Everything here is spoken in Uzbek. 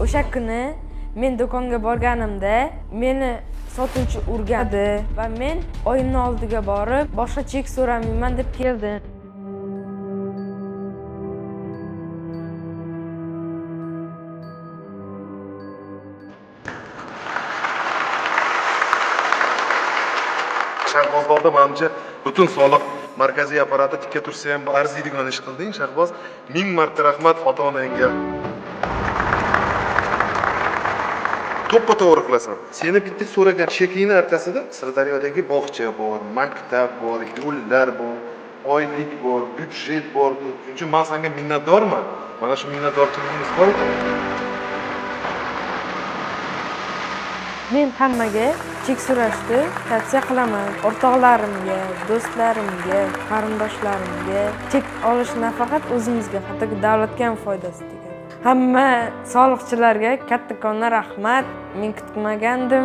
O'sha kuni men do'konga borganimda meni sotuvchi urgandi va men oyimning oldiga borib, boshqa chek so'ramayman deb keldim. Shahbozda menimcha butun soliq markaziy apparati tikka tursa ham arziydigan ish qilding, Shahboz. 1000 marta rahmat ota-onangga. To'ppa-to'g'ri qilasan. Seni bitta so'ragan chekingni orqasida Sirdaryodagi bog'cha bor, maktab bor, yo'llar bor, oylik bor, byudjet bor. Shuning uchun men senga minnatdorman. Mana shu minnatdorchiligimni izhor etaman. Men hammaga chek so'rashni tavsiya qilaman. O'rtoqlarimga, do'stlarimga, qarindoshlarimga chek olish nafaqat o'zimizga, hattoki davlatga ham foydasi tegadi. Hamma soliqchilarga kattakon rahmat. Men kutmagandim.